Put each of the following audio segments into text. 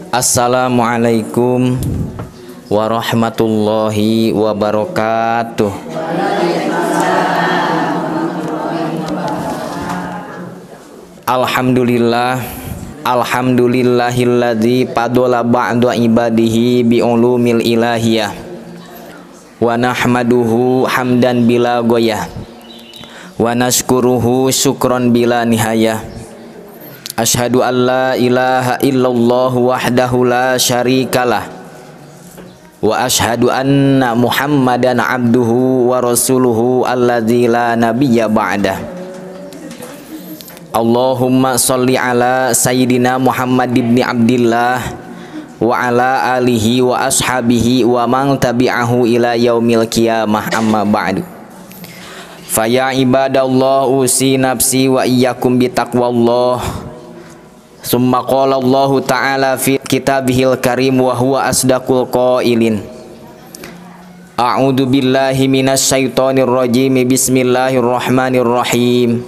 Assalamualaikum warahmatullahi wabarakatuh. Alhamdulillah, alhamdulillahilladzi fadala ba'da ibadihi bi'ulumil ilahiyah wa nahmaduhu hamdan bila goyah wa nashkuruhu syukron bila nihayah. Asyhadu an la ilaha illallah wahdahu la syarikalah wa asyhadu anna Muhammadan abduhu wa rasuluhu alladzi la nabiyya ba'dah. Allahumma sholli ala sayyidina Muhammad ibni Abdillah wa ala alihi wa ashabihi wa man tabi'ahu ila yaumil qiyamah, amma ba'du. Faya ibadallah, usi nafsi wa iyyakum bitaqwallah. Summa qala Allahu ta'ala fi kitabihil karim wa huwa asdaqul qailin. A'udzu billahi minasyaitonir rajim. Bismillahirrahmanirrahim.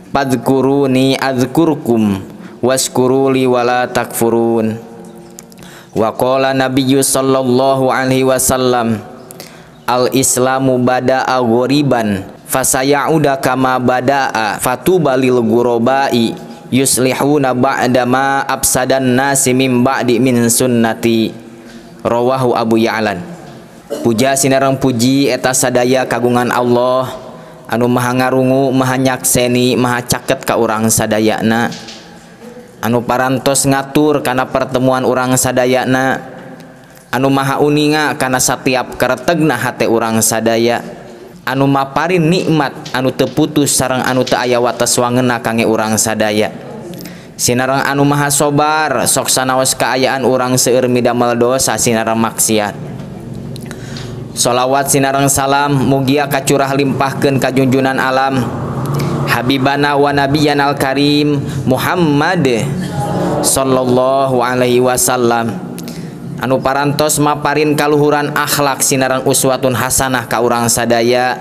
Fadhkuruni adzkurkum washkuruli wala takfurun. Wa qala nabiyyu sallallahu alaihi wasallam, al islamu bada'a ghoriban fasayauda kama bada'a fatubalil ghurabai yuslihuna ba'da ma afsadan nasi min ba'di min sunnati. Rawahu Abu Ya'lan. Puja sinareng puji eta sadaya kagungan Allah anu maha ngarungu, maha nyakseni, maha caket ka urang sadayana, anu parantos ngatur kana pertemuan urang sadayana, anu maha uninga kana satiap keretegna hate urang sadaya, anu maparin nikmat anu teu putus sareng anu teu aya wates wangena kangge urang sadaya, sinareng anu maha sobar sok sanaos kaayaan urang seueur midamel dosa sinareng maksiat. Sholawat sinareng salam mugia kacurah limpahkeun ka junjunan alam Habibana wa nabiyana al-karim Muhammad sallallahu alaihi wasallam, anu parantos maparin kaluhuran akhlak sinareng uswatun hasanah ka urang sadaya,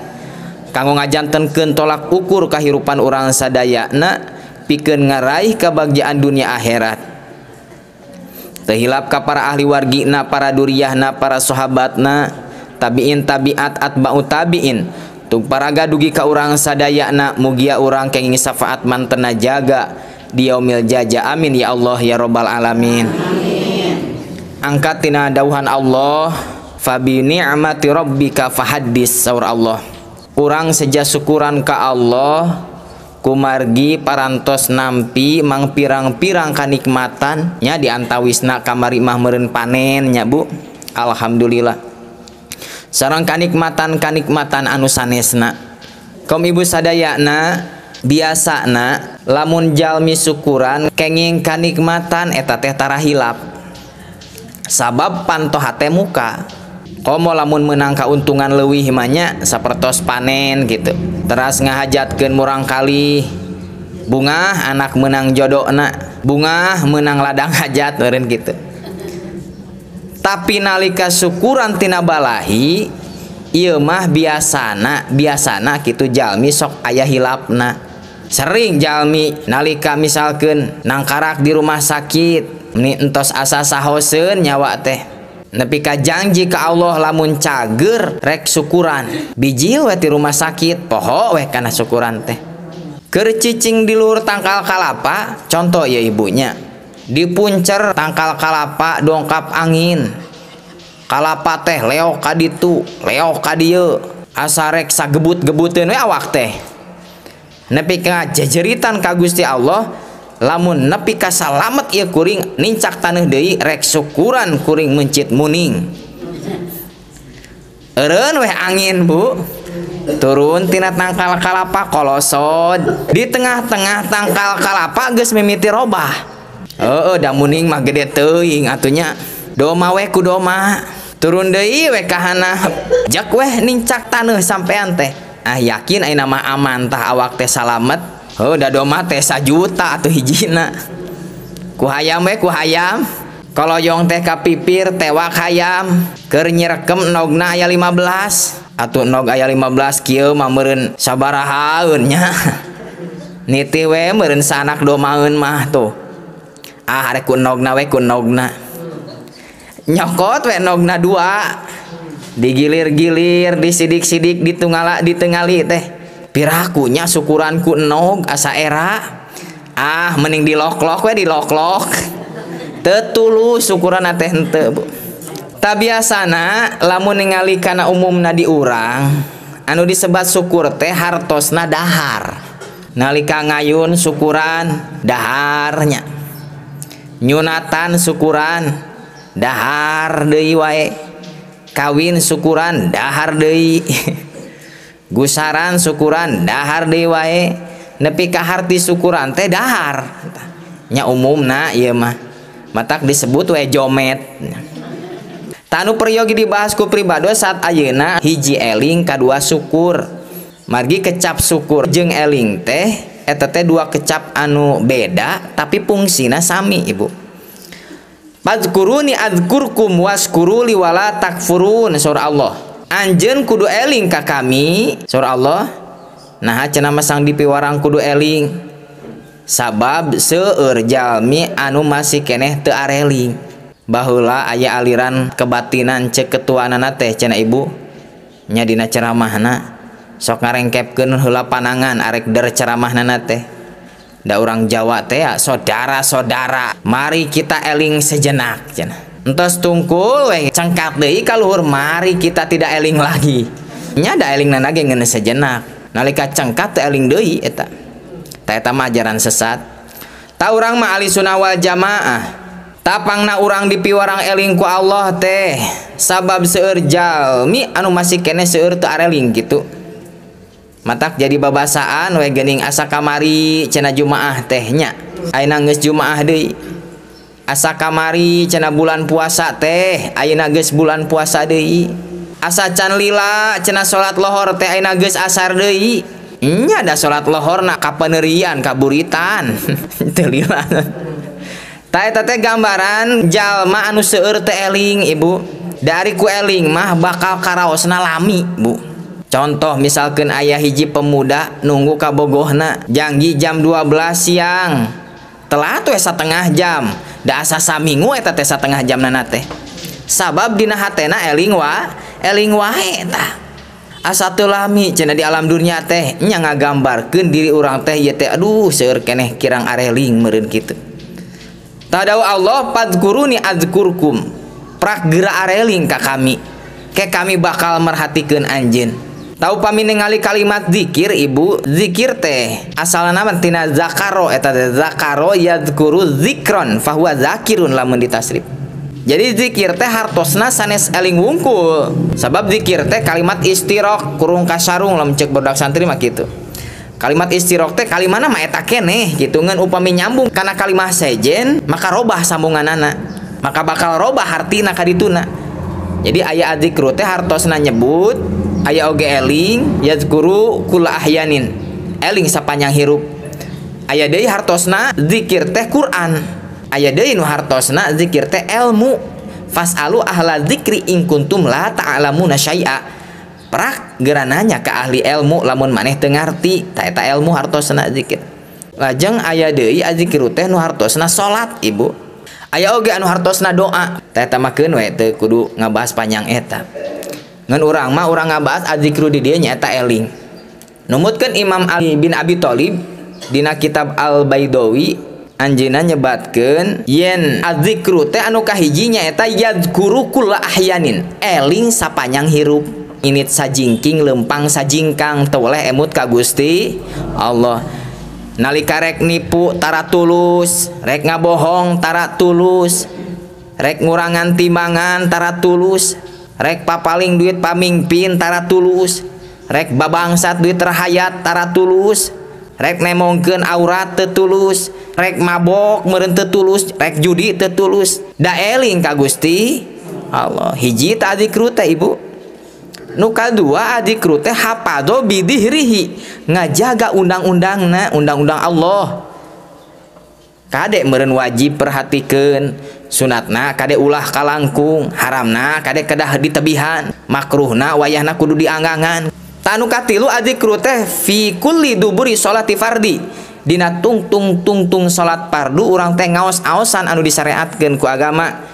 kanggo ngajantenkeun tolak ukur kahirupan urang sadayana pikeun ngaraih kebagjaan dunia akhirat. Teu hilap ka para ahli wargina, para duriyahna, para sahabatna, tabiin tabiat atba'u tabiin, tung paraga dugi ka urang sadayana, mugia urang kenging syafaat mantena jaga di yaumil jaja. Amin ya Allah ya robbal alamin. Angkat tina dauhan Allah, fabi ni'mati rabbika fahaddis, saur Allah. Urang seja syukuran ka Allah kumargi parantos nampi mang pirang-pirang kanikmatan nya, diantawisna kamari mah meureun panen nya Bu, alhamdulillah. Sareng kanikmatan-kanikmatan anu sanesna. Kaum ibu sadayana, biasana lamun jalmi syukuran kenging kanikmatan eta teh tara hilap. Sabab panto hate muka. Komo lamun menang kauntungan leuwih mah nya sapertos panen gitu. Teras ngahajatkeun murang kali, bungah anak menang jodona, bungah menang ladang hajat meureun gitu. Tapi nalika syukuran tina balahi ieu mah biasana, biasana kitu jalmi sok aya hilapna. Sering jalmi nalika misalkeun nangkarak di rumah sakit, meni entos asa sahoseun nyawa teh. Nepi ka janji ka Allah lamun cager rek syukuran. Bijil we ti rumah sakit, poho we kana syukuran teh. Keur cicing di luhur tangkal kalapa, contoh ya ibunya. Dipuncer tangkal kalapa dongkap angin. Kalapa teh leok ka ditu, leok ka dieu. Asa rek sagebut-gebuteun we awak teh. Nepi ka jejeritan ka Gusti Allah, lamun nepi ka salamet ieu kuring nincak taneuh deui rek syukuran kuring mencit muning. Eureun weh angin Bu, turun tina tangkal kalapa kolosod. Di tengah-tengah tangkal kalapa geus mimiti robah. Heeh, da muning mah gede teuing atunya. Doma weh ku doma. Turun deui we ka hanap. Jak weh nincak taneuh sampean teh. Ah yakin ayeuna mah aman tah awak teh salamet. Heuh, da doma teh sajuta atuh hijina. Ku hayam we ku hayam. Koloyong teh ka pipir tewak hayam. Keur nyirekem nogna aya 15. Atuh nog aya 15 kieu mah meureun sabarahaeun nya. Niti we meureun sanak domaeun mah tuh. Ah arek ku nogna we ku nogna. Nyokot we endogna dua. Digilir-gilir, disidik-sidik, ditungala, ditengali teh. Pirakunya syukuranku enog asa era. Ah, mending diloklok we diloklok. Teu tulus syukuran teh henteu, Bu. Tabiasana lamun ningali kana umumna di urang, anu disebat syukur teh hartosna dahar. Nalika ngayun syukuran daharnya. Nyunatan syukuran dahar deui wae. Kawin syukuran dahar deui. Gusaran syukuran dahar deui wae. Nepi ka harti syukuran teh dahar. Nya umumna ieu mah. Matak disebut we jomet. Tanu peryogi dibahas ku pribados saat ayeuna hiji eling kadua syukur. Margi kecap syukur jeung eling teh eta teh dua kecap anu beda tapi fungsina sami, Ibu. Fadzkuruni adzkurkum waskuruli wala takfurun, surah Allah. Anjeun kudu eling ka kami, surah Allah. Nah cenah mah sang dipiwarang kudu eling. Sabab seueur jalmi anu masih keneh teu areling. Baheula aya aliran kebatinan ceuk ketuanana teh cenah Ibu. Nya dina ceramahna sok ngarengkepkeun heula panangan arek der ceramahna teh. Da urang Jawa teh ya, saudara-saudara, mari kita eling sejenak cenah. Entos tungkul we cengkat deui ka luhur, mari kita tidak eling lagi. Nya da elingna ge ngeuneuh sejenak. Nalika cengkat teu eling deui eta. Ta eta mah ajaran sesat. Ta urang mah ahli sunnah wal jamaah. Tapangna urang dipiwarang eling ku Allah teh sabab seueur jalmi anu masih keneh seueur teu areling kitu. Matak jadi babasaan we geuning asa kamari cenah Jumaah teh nya. Ayeuna geus Jumaah deui. Asa kamari cenah bulan puasa teh, ayeuna geus bulan puasa deui. Asa can lila cenah salat lohor teh ayeuna geus asar deui. Nya da salat lohorna kapeneurian kaburitan. Teu lila. Ta eta teh gambaran jalma anu seueur teu eling, Ibu. Dari ku eling mah bakal karaosna lami, Bu. Contoh misalkan ayah hiji pemuda nunggu kabogohna janggi jam 12 siang. Telat we satengah jam. Da asa saminggu eta teh satengah jamna teh. Sabab dina hatena eling wa, eling wae tah. Asa teu lami cenah di alam dunia teh nya ngagambarkeun diri urang teh ieu teh aduh seueur keneh kirang areling meureun kitu. Tadau Allah fadzkuruni adzkurkum. Prak geura areling ka kami. Ke kami bakal merhatikeun anjeun. Tau pami ningali kalimat zikir, Ibu, zikir teh asalna mah tina zakaro eta teh zakaro yadzkuru zikron fahuwa zakirun lamun ditasrif. Jadi zikir teh hartosna sanes eling wungkul. Sabab zikir teh kalimat istirok kurung kasarung lamun ceuk budak santri mah kitu. Kalimat istirok teh kalimana mah eta keneh kitu ngan upami nyambung kana kalimah sejen maka robah sambunganana. Maka bakal robah hartina kadituna. Jadi aya adzikru teh hartosna nyebut aya oge eling yazkuru kula ahyanin eling sapanjang hirup. Aya deui hartosna zikir teh Quran. Aya deui nu hartosna zikir teh ilmu. Fasalu ahla zikri in kuntum la ta'lamuna syai'a. Prak geura nanya ka ahli ilmu lamun maneh teu ngarti ta eta ilmu hartosna zikir. Lajeng aya deui azikru teh nu hartosna salat, Ibu. Aya oge anu hartosna doa. Ta eta mah keun we teu kudu ngabahas panjang eta. Ngan urang mah urang ngabahas adzikru di dieu nyaeta eling. Numutkeun Imam Ali bin Abi Thalib dina kitab Al-Baidawi anjeunna nyebatkeun yen adzikru teh anu kahiji nyaeta yadzkuru kulla ahyanin, eling sapanjang hirup. Init sajingking lempang sajingkang teu weleh emut ka Gusti Allah. Nalika rek nipu tara tulus, rek ngabohong tara tulus, rek ngurangan timbangan tara tulus, rek papaling duit pamingpin tara tulus, rek babangsat duit rahayat tara tulus, rek nemongkeun aurat teu tulus, rek mabok meureun teu tulus, rek judi teu tulus. Da eling ka Gusti Allah. Hiji ta adzikru teh, Ibu. Nu kadua adzikru teh hafadho bidihrihi, ngajaga undang-undangna, undang-undang Allah. Kade meureun wajib perhatikeun sunatna, kade ulah kalangkung, haramna kade kedah ditebihan, makruhna wayahna kudu dianggangan. Tanu katilu adzikru teh fi kulli duburi sholati fardi. Dina tungtung-tungtung salat fardu urang teh ngaos-aosan anu disyariatkeun ku agama.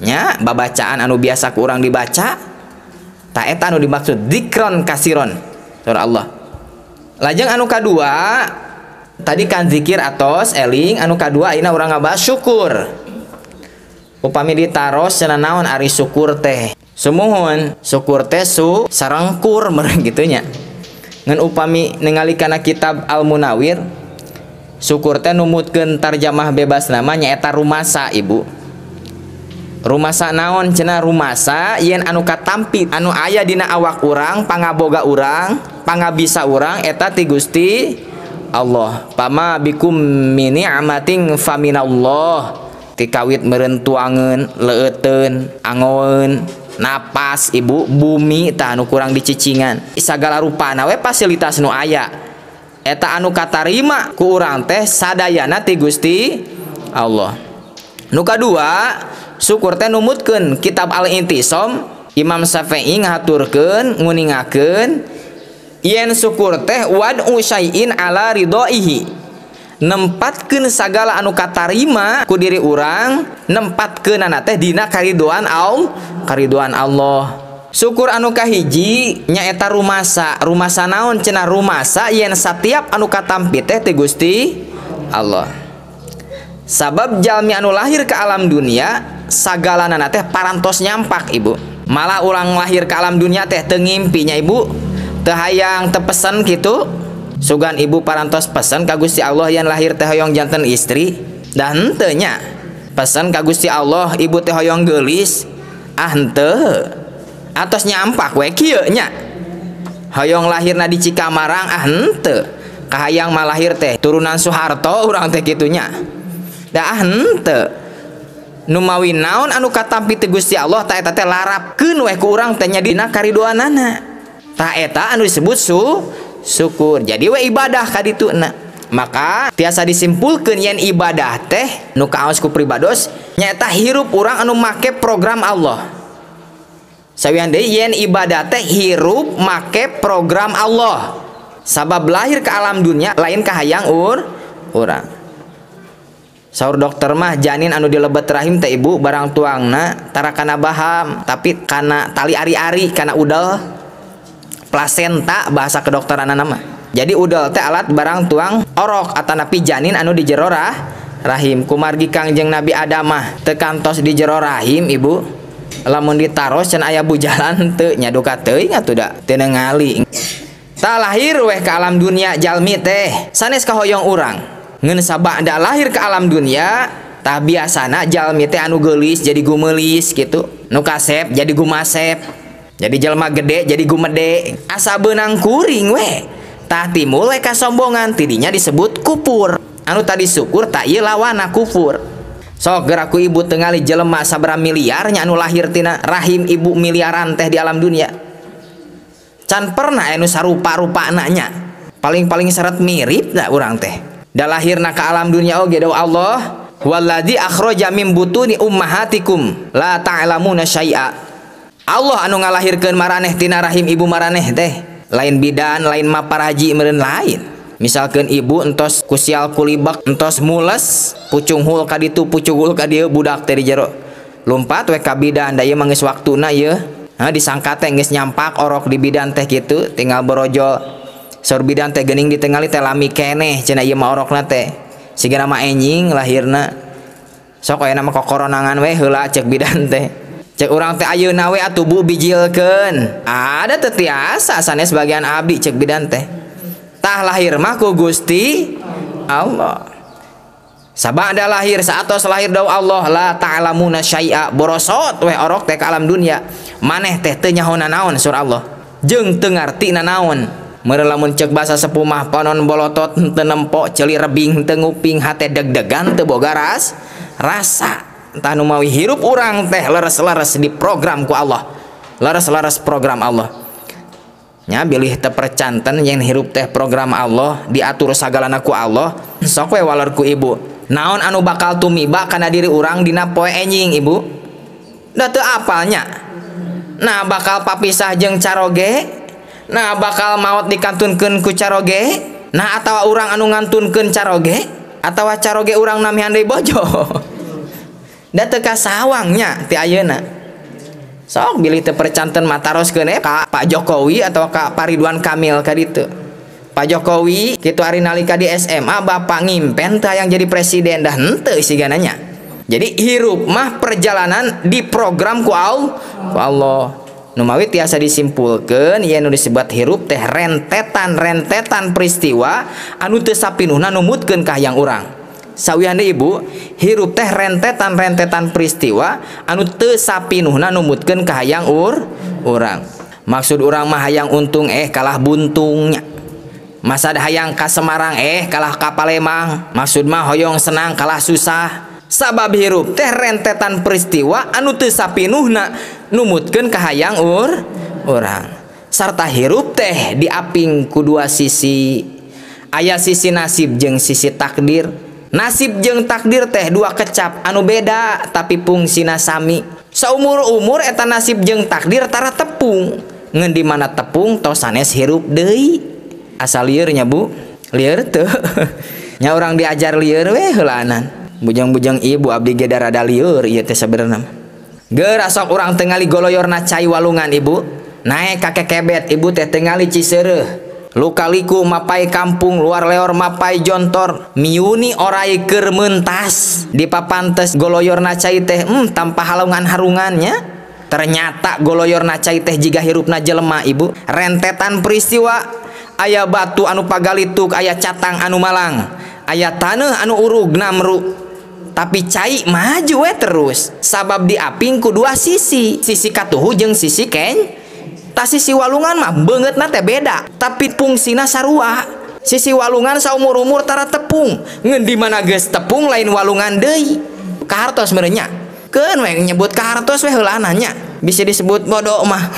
Nya babacaan anu biasa ku urang dibaca ta eta anu dimaksud dzikron kasiron saur Allah. Lajeng anu kadua tadi kan zikir atos eling, anu kadua ayeuna urang ngabahas syukur. Upami ditaros cenah naon ari syukur teh? Sumuhun syukur teh su sarengkur meureun kitu nya. Ngan upami ningali kana kitab Al-Munawir syukur teh numutkeun tarjamah bebas nama nyaeta rumasa ibu. Rumasa naon cenah rumasa yen anu katampi anu aya dina awak urang, pangaboga urang, pangabisa urang eta ti Gusti Allah. Pama bikum min ni'matin faminallah. Ti kawit meureun tuangeun, leueuteun, angoeun, napas ibu, bumi tah anu kurang dicicingan. Sagala rupana we fasilitas nu aya. Eta anu katarima ku urang teh sadayana ti Gusti Allah. Nu kadua syukur teh numutkeun kitab Al-Intisom Imam Syafi'i ngahaturkeun nguningakeun yen syukur teh wad'u syai'in ala ridhoihi, nempatkeun sagala anu katarima ku diri urang, nempatkeunana teh dina karidoan Allah, karidoan Allah. Syukur anu kahiji nyaeta rumasa. Rumasa naon cenah rumasa yen satiap anu katampi teh ti Gusti Allah. Sabab jalmi anu lahir ke alam dunia sagalanana teh parantos nyampak ibu. Malah urang lahir ke alam dunia teh teu ngimpi nya ibu, teu hayang teu pesen kitu. Sugan ibu parantos pesen ka Gusti Allah yen lahir teh hoyong janten istri, da henteu nya. Pesen ka Gusti Allah ibu teh hoyong geulis, ah henteu. Atos nyampak we kieu nya. Hoyong lahirna di Cikamarang, ah henteu. Kahayang mah lahir teh turunan Soeharto urang teh kitu nya. Da ah henteu. Nu mawi naon anu katampi ti Gusti Allah ta eta teh larapkeun we ku urang teh nya dina karidoanana. Ta eta anu disebut syukur. Jadi we ibadah ka dituna. Maka tiasa disimpulkeun yen ibadah teh nu kaos ku pribados nyaeta hirup urang anu make program Allah. Sawian deui yen ibadah teh hirup make program Allah. Sabab lahir ke alam dunia lain kahayang urang. Saur dokter mah janin anu dilebet rahim teh ibu barang tuangna tara kana baham tapi kana tali ari-ari kana udel plasenta bahasa kedokteranana mah. Jadi udel teh alat barang tuang orok atanapi janin anu di jero rahim. Kumargi Kangjeng Nabi Adam mah teu kantos di jero rahim ibu. Lamun ditaros can aya bujalan teu nya duka teuing atuh da teu ningali. Tah lahir weh ka alam dunia jalmi teh sanes kahoyong urang. Ngeun sabada lahir ke alam dunia tah biasana jalmi teh anu geulis jadi gumeulis kitu, nu kasep jadi gumasep, jadi jelma gede jadi gumede, asa beunang kuring we. Tah timbul we kasombongan, tidinya disebut kupur. Anu tadi syukur tak ieu lawana kufur. Sok geura ku ibu tengali jelema sabaraha miliar nya anu lahir tina rahim ibu miliaran teh di alam dunia. Can pernah anu sarupa-rupana nya. Paling-paling syarat mirip da urang teh. Da lahirna ka alam dunia oge daw Allah walladzi akhraja min butuni ummahatikum la ta'lamuna syai'a. Allah anu ngalahirkeun maraneh tina rahim ibu maraneh teh lain bidan lain maparaji meureun lain. Misalkeun ibu entos kusial kulibak entos mules pucunghul ka ditu pucunghul ka dieu budak teh di jero lumpat we ka bidan da ieu mah geus waktuna ieu. Ha disangka teh geus nyampak orok di bidan teh kitu tinggal borojol. Saur bidan teh geuning ditengali teh lami keneh cenah ieu mah orokna teh. Sigana mah enjing lahirna. Sok aya mah kokoronangan we heula cek bidan teh. Cek urang teh ayeuna we atuh bu bijilkeun. Ada teu tiasa sanes bagian abdi cek bidan teh. Tah lahir mah ku Gusti Allah. Sabada lahir saatos lahir daw Allah la ta'lamuna syai'a borosot we orok teh ka alam dunia. Maneh teh teu nyaho nanaon sur Allah. Jeung teu ngarti nanaon. Meureun lamun cek basa sepuh mah panon bolotot teu nempo ceuli rebing teu nguping hate deg-degan teu boga rasa. Entah nu mawi hirup urang teh leres-leres di program ku Allah. Leres-leres program Allah. Nya bilih teu percanten yen hirup teh program Allah diatur sagalana ku Allah. Sok we waler ku ibu. Naon anu bakal tumiba kana diri urang dina poe enjing ibu? Da teu apalnya. Nah bakal papisah jeung caroge. Nah bakal maot dikantunkeun ku caroge. Nah atawa urang anu ngantunkeun caroge atawa caroge urang namihan deui bojo. Da teu kasawangnya ti ayeuna. Sok bilih teu percanten mataroskeun ka Pak Jokowi atau ka Pak Ridwan Kamil ka ditu. Pak Jokowi kitu ari nalika di SMA bapak ngimpen teh hayang jadi presiden dah henteu sigana nya. Jadi hirup mah perjalanan diprogram ku Allah. Nu mawi tiasa disimpulkeun yen nu disebut hirup teh rentetan-rentetan peristiwa anu teu sapinuhna numutkeun ka hayang urang. Sawihan deui ibu, hirup teh rentetan-rentetan peristiwa anu teu sapinuhna numutkeun ka hayang urang. Maksud urang mah hayang untung kalah buntungnya. Masa hayang ka Semarang kalah ka Palembang. Maksud mah hoyong senang kalah susah. Sabab hirup teh rentetan peristiwa anu teu sapinuhna numutkeun ka hayang urang. Sarta hirup teh diaping ku dua sisi. Aya sisi nasib jeung sisi takdir. Nasib jeung takdir teh dua kecap anu beda tapi fungsina sami. Saumur-umur eta nasib jeung takdir tara tepung. Ngeun di mana tepung tos sanes hirup deui. Asal lieur nya bu, lieur teu. Nya urang diajar lieur we heulaanan. Bujang-bujang ibu abdi ge rada lieur ieu teh sabenerna. Geura sok urang tingali goloyorna cai walungan ibu. Naek ka kekebet ibu teh tingali Ciseureuh. Lukaliku mapai kampung luar leor mapai jontor. Miuni orai keur mentas di papantes goloyorna cai teh tanpa halungan harungannya. Ternyata goloyorna cai teh jiga hirupna jelema ibu. Rentetan peristiwa aya batu anu pagalituk, aya catang anu malang, aya taneuh anu urug namru. Tapi cai maju we terus. Sabab diaping ku dua sisi, sisi katuhu jeung sisi keng. Tah sisi walungan mah beungeutna teh beda, tapi fungsina sarua. Sisi walungan saumur-umur tara tepung. Ngeun di mana geus tepung lain walungan deui. Kahartos meureun nya. Keun we nyebut kahartos we heulaana nya. Bisa disebut bodoh mah.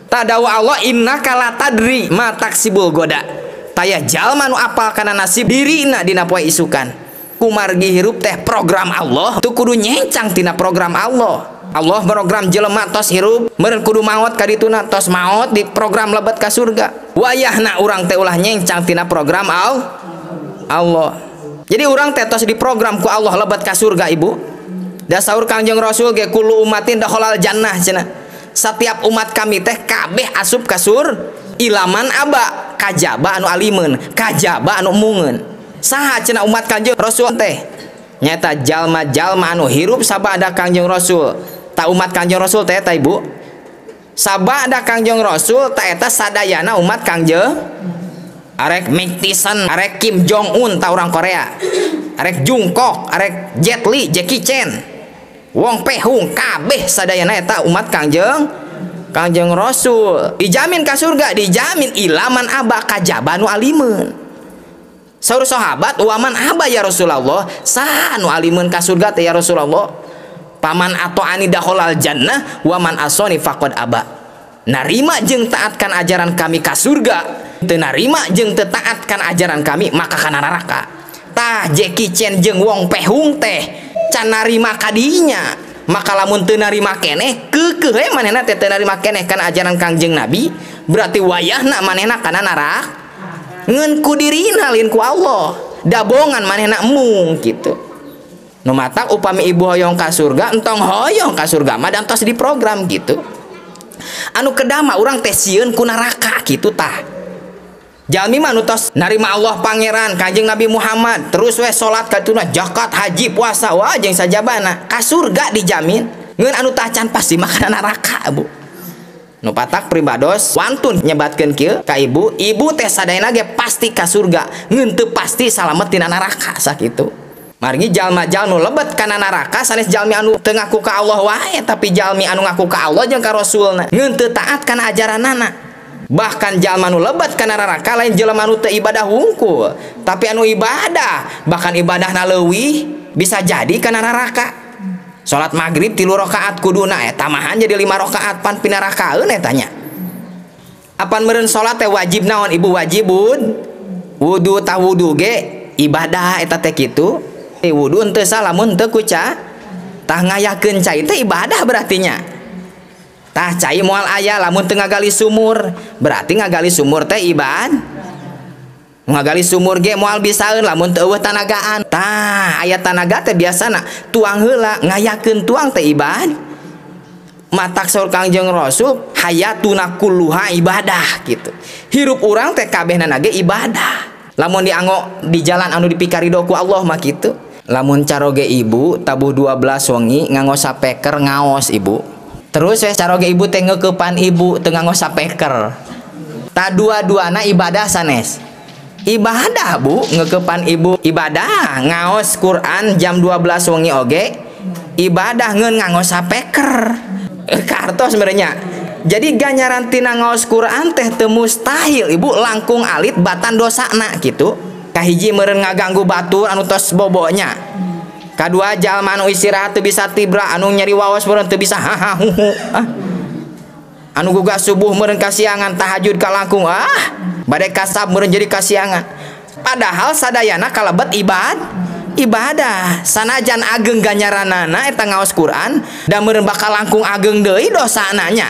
Tadawa Allah innaka la tadri ma taksibul goda. Taya jalma nu apal kana nasib dirina dina poe isukan. Kumargi hirup teh program Allah, tu kudu nyencang tina program Allah. Allah program jelema tos hirup, meureun kudu maot ka dituna tos maot di program lebet ka surga. Wayahna urang teh ulah nyencang tina program Allah. Jadi urang teh tos di program ku Allah lebet ka surga ibu. Da saur Kangjeng Rasul ge kullu ummatin dakhalal jannah cenah. Setiap umat kami teh kabeh asup ka surga ilaman aba kajaba anu alimeun kajaba anu mungeun. Saha cenah umat Kangjeng Rasul teh? Nyata jalma-jalma anu hirup sabada Kangjeng Rasul. Ta umat Kangjeng Rasul teh eta ibu. Sabada Kangjeng Rasul ta eta sadayana umat Kangjeng. Arek Mike Tyson, arek Kim Jong Un ta urang Korea. Arek Jungkook, arek Jet Li, Jackie Chan, Wong Pehung kabeh sadayana eta umat Kangjeng Rasul. Dijamin ka surga, dijamin ilaman aba kajaba nu alimeun. Saur sahabat, waman aba ya Rasulullah, saha nu alimeun ka surga teh ya Rasulullah? Paman ata'ani dakhalal jannah waman asoni faqad aba. Narima jeung taatkan ajaran kami ka surga, teu narima jeung teu taatkan ajaran kami maka kana neraka. Tah Jackie Chan jeung Wong Pehung teh can narima kadinya, maka lamun teu narima keneh keukeuh we manehna teh teu narima keneh kana ajaran Kangjeng Nabi, berarti wayahna manehna kana neraka. Ngeun ku dirina lain ku Allah, dabongan manehna mung kitu. Nu matak upami ibu hoyong ka surga, entong hoyong ka surga mah dan tos diprogram gitu. Anu kedama urang teh sieun ku neraka kitu tah. Jalmi mah nu tos narima Allah Pangeran Kanjeng Nabi Muhammad, terus we salat katuna, zakat, haji, puasa, wah jeung sajabana, ka surga dijamin. Ngeun anu tacan pasti mah kana neraka, Bu. Nu patak pribados wantun nyebatkeun kieu ka ibu, ibu teh sadayana ge pasti ka surga, ngeun teu pasti salamet tina neraka sakitu. Margi jalma-jalmi nu lebet kana neraka sanes jalmi anu teu ngaku ka Allah wae, tapi jalmi anu ngaku ka Allah jeung ka Rasulna, ngeun teu taat kana ajaranana. Bahkan jalma nu lebet kana neraka lain jelema nu teu ibadah hungkul, tapi anu ibadah, bahkan ibadahna leuwih bisa jadi kana neraka. Salat maghrib 3 rakaat kuduna eta tamahan jadi 5 rakaat pan pinarakaeun eta nya. Apan meureun salat teh wajib naon ibu wajibun? Wudu tah wudu ge ibadah eta teh kitu. Wudu henteu salah mun teu ku tah ngayakeun cai teh ibadah berarti nya. Tah cai moal aya lamun teu ngagali sumur, berarti ngagali sumur teh ibadah. Ngagali sumur ge moal bisaeun lamun teu eueuh tanagaan. Tah aya tanaga teh biasana tuang heula, ngayakeun tuang teh ibadah. Matak saur Kangjeng Rasul hayatuna kulluha ibadah gitu. Hirup urang teh kabehna ge ibadah. Lamun dianggo di jalan anu dipikarido ku Allah mah kitu. Lamun caroge ibu tabuh 12 wengi nganggo sapeker ngaos ibu. Terus we caroge ibu teh ngeukepan ibu teu nganggo sapeker. Ta dua-duana ibadah sanes. Ibadah bu, ngeukepan ibu ibadah, ngaos Quran jam 12 wengi oge ibadah ngeun nganggo sapeker. Kartos sebenarnya. Jadi ganjaran tina ngaos Quran teh teu mustahil ibu, langkung alit batan dosana kitu. Kahiji meureun ngaganggu batur anu tos bobonya. Kadua jalma anu istirahat teu bisa tibra, anu nyeri waos meureun teu bisa haha huhu. Ah. Anu gugah subuh meureun kasiangan, tahajud kalangkung ah, bade kasab meureun jadi kasiangan. Padahal sadayana kalebet ibadah. Sanajan ageng ganjaranana eta ngaos Quran da meureun bakal langkung ageng deui dosana nya.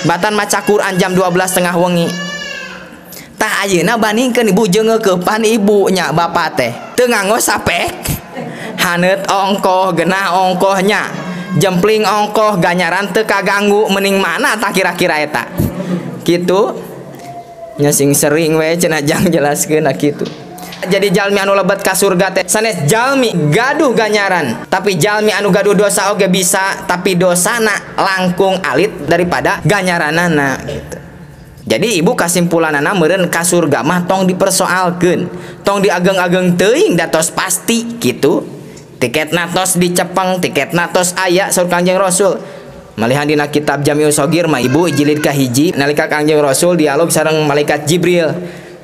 Batan maca Quran jam 12 tengah wengi. Tah ayeuna bandingkeun ibu jeung ngeukepan ibu nya bapak teh. Teu nganggo sapek, haneut ongkoh, genah ongkohnya, jempling ongkoh, ganjaran teu kaganggu, mending mana tah kira-kira eta. Kitu nya sing sering we cenah jang jelaskeun kitu. Jadi jalmi anu lebet ka surga teh sanes jalmi gaduh ganjaran, tapi jalmi anu gaduh dosa oge bisa, tapi dosana langkung alit daripada ganjaranana gitu. Jadi ibu kasimpulanana meureun ka surga mah tong dipersoalkeun, tong diageng-ageng teuing da tos pasti gitu. Tiketna tos dicepeng, tiketna tos aya saur Kangjeng Rasul. Malihan dina kitab Jami'us Shogir mah ibu jilid kahiji nalika Kangjeng Rasul dialog sareng malaikat Jibril.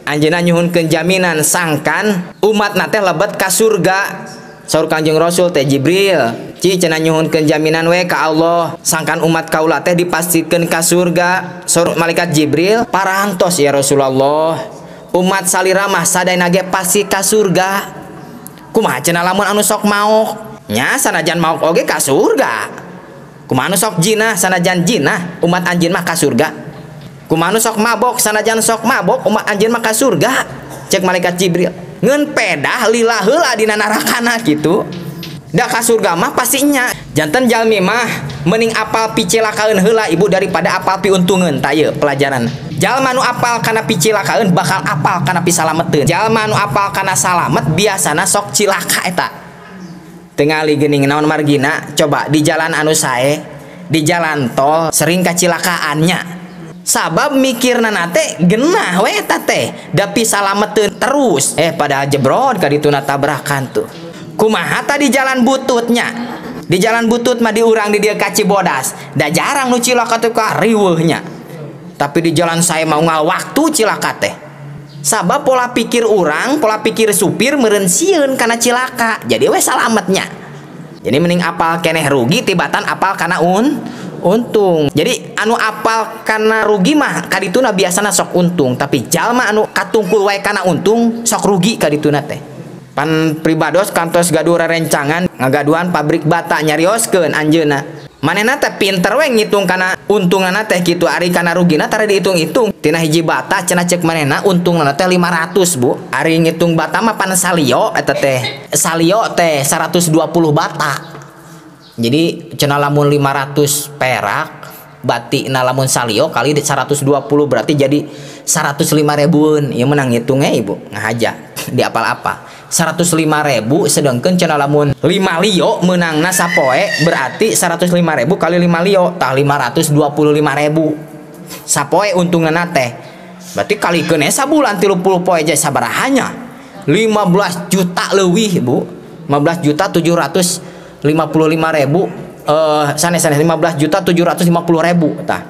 Anjeunna nyuhunkeun jaminan sangkan umatna teh lebet ka surga. Saur Kangjeng Rasul teh Jibril, ci cenah nyuhunkeun jaminan we ka Allah sangkan umat kaula teh dipastikeun ka surga. Saur malaikat Jibril, parantos ya Rasulullah, umat salira mah sadayana ge pasti ka surga. Kumaha cenah lamun anu sok maok? Nya sanajan maok oge ka surga. Kumaha anu sok jinah sanajan jinah umat anjeun mah ka surga. Kumaha anu sok mabok sanajan sok mabok umat anjeun mah ka surga. Cek malaikat Jibril. Ngeun pedah lila heula dina narakana kitu. Da ka surga mah pastinya. Janten jalmi mah mending apal picilakaeun heula ibu daripada apal piuntungeun. Tah ieu pelajaran. Jalma nu apal kana picilakaeun bakal apal kana pisalameteun. Jalma nu apal kana salamet biasana sok cilaka eta. Tingali geuning naon margina, coba di jalan anu sae, di jalan tol sering kacilakaannya. Sabab mikirna teh genah we eta teh, da pisalameteun terus. Padahal jebrod ka dituna tabrakan tuh. Kumaha tadi jalan bututnya? Di jalan butut mah diurang di dieu ka Cibodas. Da jarang nu cilaka teh ka riweuhnya. Tapi di jalan saya mau ngal waktu cilaka teh. Sabab pola pikir urang, pola pikir supir meureun sieun kana cilaka. Jadi we salametnya. Jadi mending apal keneh rugi tibatan apal kana untung. Jadi anu apal kana rugi mah kadituna biasana sok untung, tapi jalma anu katungkul wae kana untung sok rugi kadituna teh. Pan pribados kantos gaduh rerencangan ngagaduhan pabrik bata nyarioskeun anjeunna. Manehna teh pinter we ngitung kana untunganna teh kitu, ari kana rugina tara dihitung-hitung. Tina hiji bata cenah ceuk manehna untungna teh 500 bu. Ari ngitung bata mah pan salio eta teh. Salio teh 120 bata. Jadi cenah lamun 500 perak batina lamun salio kali 120 berarti jadi 105 ribuan. Ieu menang ngitungnya ibu ngahaja di apal-apa. 105.000 sedangkan cenah lamun 5 lio menangna sapoe berarti 105.000 kali 5 lio tah 525.000 sapoe untungna teh. Berarti kalikeun sabulan 30 poe aja sabarahanya 15 juta leuwih bu. 15.755.000 sanes 15.750.000 tah.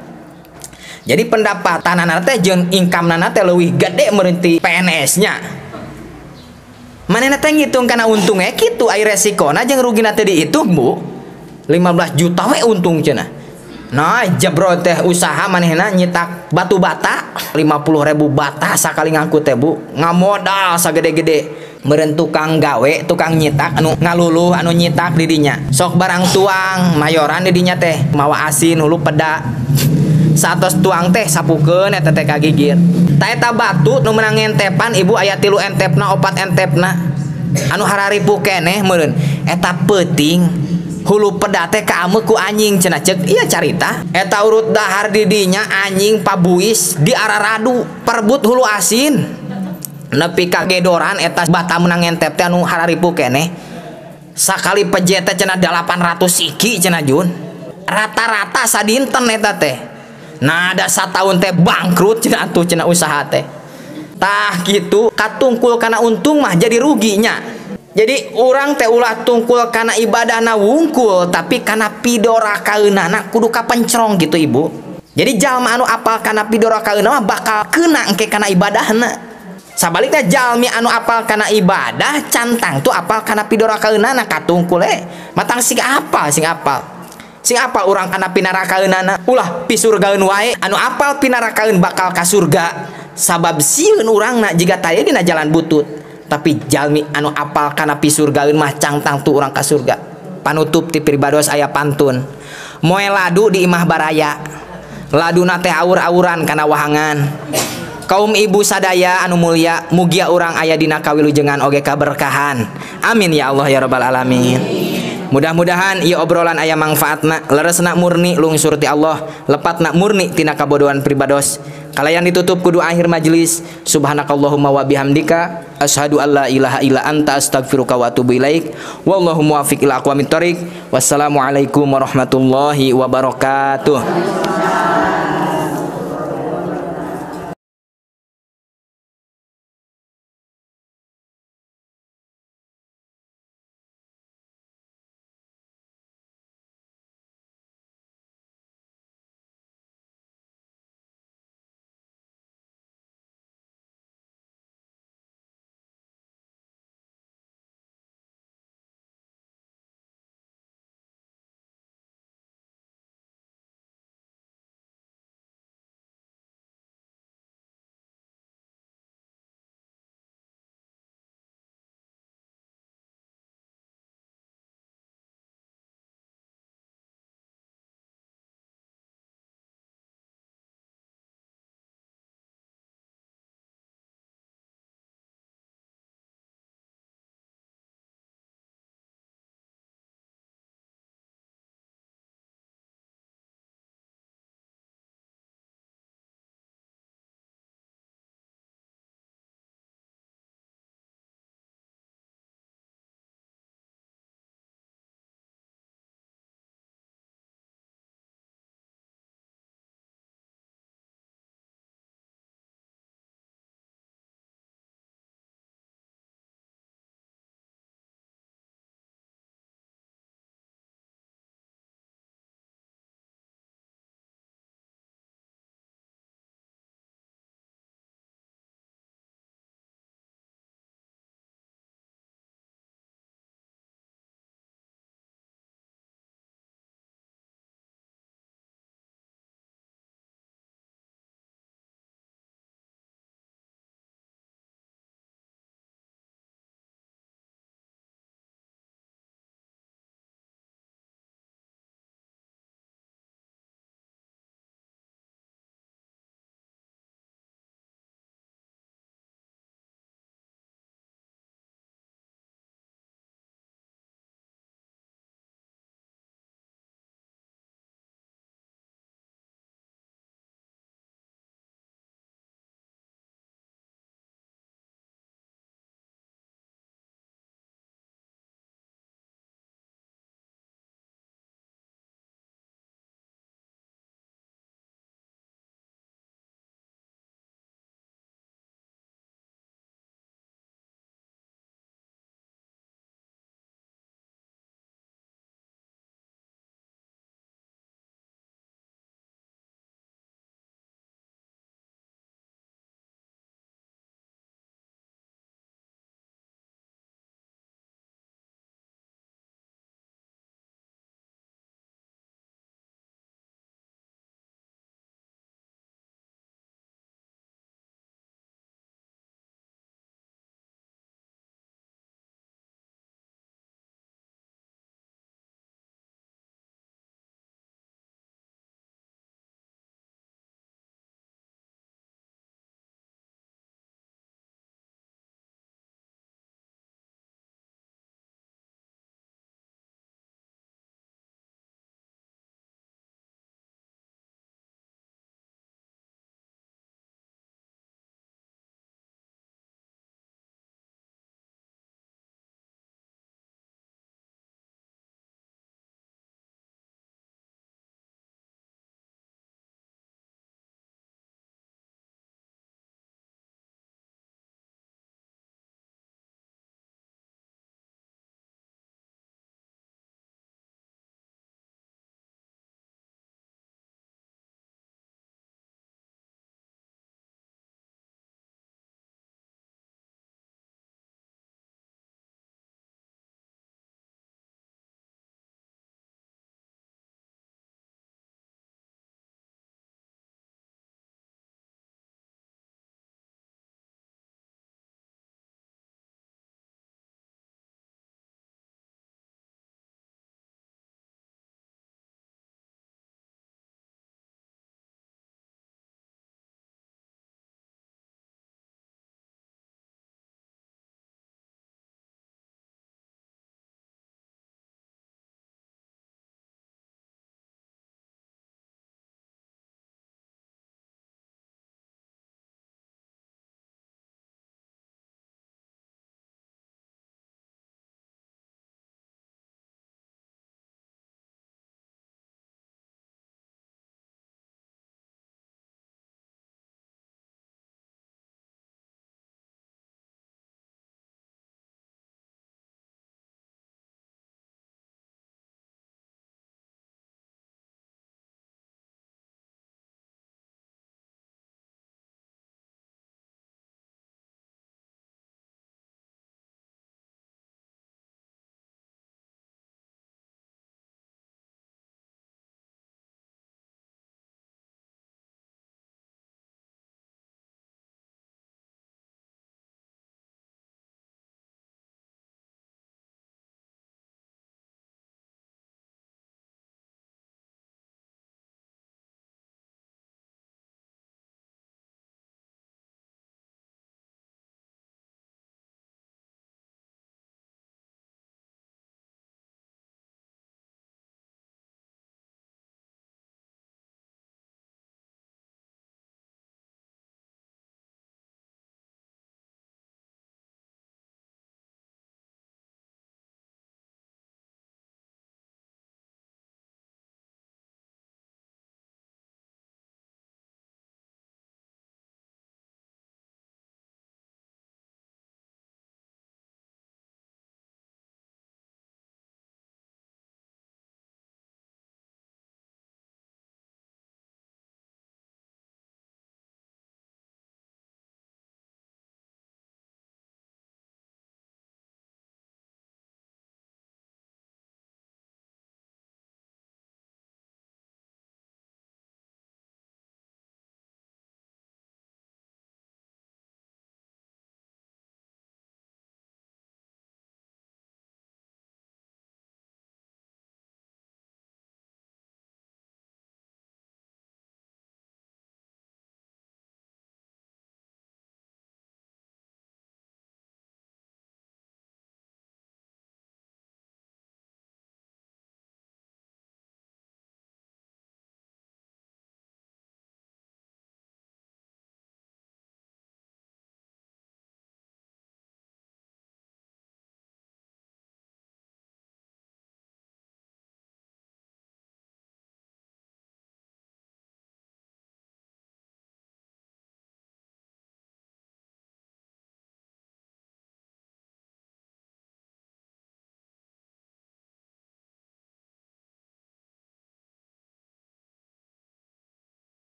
Jadi pendapatanana teh jeung income-na teh leuwih gede meureun ti PNS-nya. Manehna teh ngitung kana untungnya kitu, ai resikona jeung rugina teh dihitung bu. 15 juta we untung cenah. Nah jebro teh usaha manehna nyetak batu bata 50.000 bata sakali ngangkut teh bu, ngamodal sagede-gede. Meureun tukang gawe, tukang nyitak anu ngaluluh anu nyitak di dinya. Sok barang tuang mayoran di dinya teh, mawa asin hulu peda. Saatos tuang teh sapukeun eta teh kagigir. Ta eta batu nu meunang ngentepan ibu aya 3 entepna 4 entepna. Anu hararipu keneh meureun eta peuting hulu peda teh kaameu ku anjing cenah ceuk ieu carita. Eta urut dahar di dinya anjing pabuis di araradu perebut hulu asin. Nepi ka gedoran eta bata meunang ngentep teh anu hararipu keneh. Sakali pejet teh cenah 800 siki cenah jun. Rata-rata sadinten eta teh. Nah ada sataun teh bangkrut cenah atuh cenah usaha teh. Tah gitu katungkul kana untung mah jadi ruginya. Jadi urang teh ulah tungkul kana ibadahna wungkul tapi kana pidorakaeunana kudu kapencrong gitu ibu. Jadi jalma anu apal kana pidorakaeunana mah bakal kena engke kana ibadahna. Sabalikna jalmi anu apal kana ibadah cantang tuh apal kana pidorakaeunana katungkul matang sing apal sing apal. Sing apal urang kana pinarakaeunana ulah pisurgaeun wae anu apal pinarakaeun bakal ka surga. Sabab sieun urangna jiga taya dina jalan butut. Tapi jalmi anu apal kana pisurgaeun mah cangtang tu urang ka surga. Panutup ti pribados aya pantun. Moe ladu di imah baraya. Laduna teh aur-auran kana wahangan. Kaum ibu sadaya anu mulia mugia urang aya dina kawilujengan oge kaberkahan. Amin ya Allah ya rabbal alamin. Mudah-mudahan ieu obrolan aya mangfaatna, leresna murni lungsur ti Allah, lepatna murni tina kabodohan pribados. Kalayan ditutup kudu akhir majelis. Subhanakallahumma wa bihamdika asyhadu alla ilaha illa anta astaghfiruka wa atubu ilaik. Wallahu muwaffiq ila aqwamit thoriq. Wassalamualaikum warahmatullahi wabarakatuh.